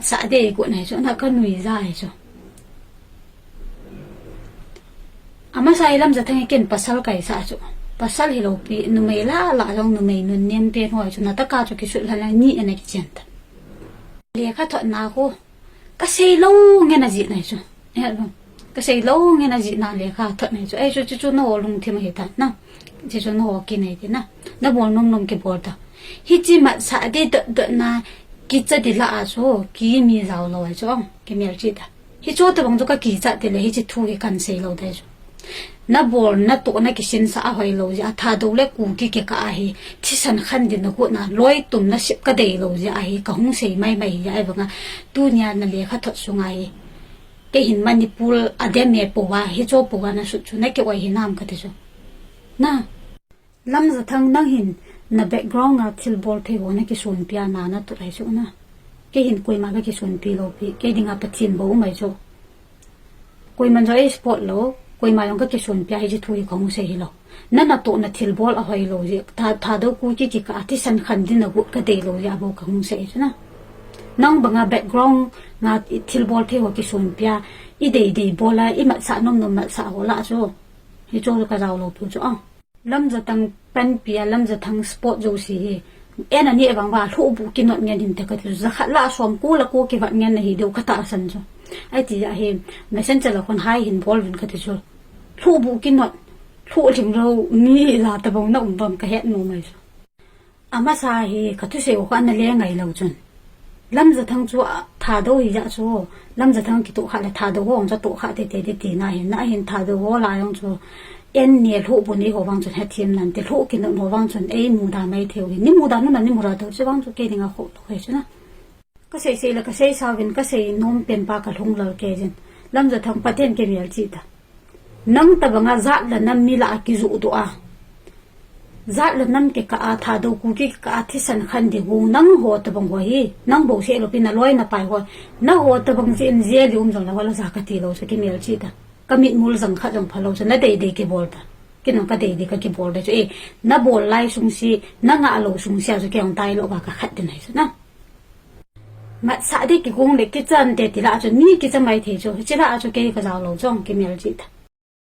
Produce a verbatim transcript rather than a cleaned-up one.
Sah dei got nai chu, na ka nui ja hi chu. Amasa hi Lamjathang hi ken pasal kaisah chu. Pasal hilou pi, numei lah lah jong numei nunnem pen ho chu, na taka chu kisut lhan lang ni ana kichen ta. Lekha thot na ko. Ka sei lou ngen a jih nai chu. Eh, ka sei lou ngen a jih na lekha thot nai chu. Ei chu, chu, chu na ho lungthim ahi ta na. Chu, chu na ho kinei ti na. Na bol nom nom kibol ta. Hichi mat sah di dot dot na kicha di lah a chu. Ki mi jao lou ai chu. Ki mel chi ta. Hicho tabang chu ka kicha ti le hichi thu hi kan sei lou dai chu. Na bol, na toh, na kisinsah a hoilou jeh a, Thadou le Kuki kikah a hi, thisan khandin na got na, loi tum na sep ka dei lou jeh a hi, ka hung sei mai mai hi, ahivanga, tunia na lekha thot sunga hi, kei hin Manipur a dem e pou a, hicho pou a na sut chu, na ki oi hinam kati chu. Na, Lamjathang nang hin, na background a thilbol thei ho na kisonpi a na, na toh ai chu na. Kei hin koima ka kisonpi lou pi, kei dinga Pathen bou um ai chu. Koiman jong ei support lou, koima jong ka kisonpi a hichi thu hi ka hung sei hilou. Na natoh na thilbol a hoilou jeh, Tha, Thadou Kuki kikah a thisan khandin na got ka dei lou jeh a bou ka hung sei chu na. Nang banga background nga i thilbol thei ho kisonpi a, i dei dei bol a, i matsah nom nom matsah ho lah chu. Hicho ka jao lou pi chu a. Lamjathang panpi a, Lamjathang support jouse hi. Ei na ni vang va, lhuh bu kinot ngen hinte kati chu, jakhat lah som ko la ko kivat ngen na hi deu ka tahsan chu. Ai ti a hi, messenger la khun hai hin bol vin kati chu. Lhuh bu kinot, lhuh lhing lou, ni la tabang na um don ka het nom ai chu. Amasa hi, ka thusei u kha na le ngai lou chun. Lamjathang chu a, Thadou hi jeh chu, Lamjathang kitoh kha le Thadou ho jong chu toh kha tete ti tina hin, na hin Thadou ho la jong chu, en ni lhuh bu ni ho vang chun hethem nante, lhuh kinot ho vang chun ei muda mai thei u hi, ni muda nu na ni muda tou chu vang chu kei dinga khoh tou hi chu na. Ka sei sei le ka sei sa vin ka sei nom pen pa ka lhung lal kei jin, Lamjathang Pathen ki mel chi ta. Nang tabanga jat le nam mi lah a kijoh doh a. Jat le nam kikah a, Thadou Kuki kikah a, thisan khan ding ho, nang ho tabang ho hi, nang bou seh lou pi na loi na pai ho, na ho tabang jeh in jail um jong la ho la ja ka ti lou chu ki mel chi ta. Ka mitmul jang khat jong pha lou chu, na dei dei kibol ta. Kei jong ka dei dei ka kibol dei chu, eh, na bol lai sung si, na ngah lou sung si a chu kei jong tai lou va ka khat din ai chu na. Matsah dei kigong le kichan te ti lah chu, mi kicha mai thei chu, chi lah chu kei ka jao lou jong ki mel chi ta.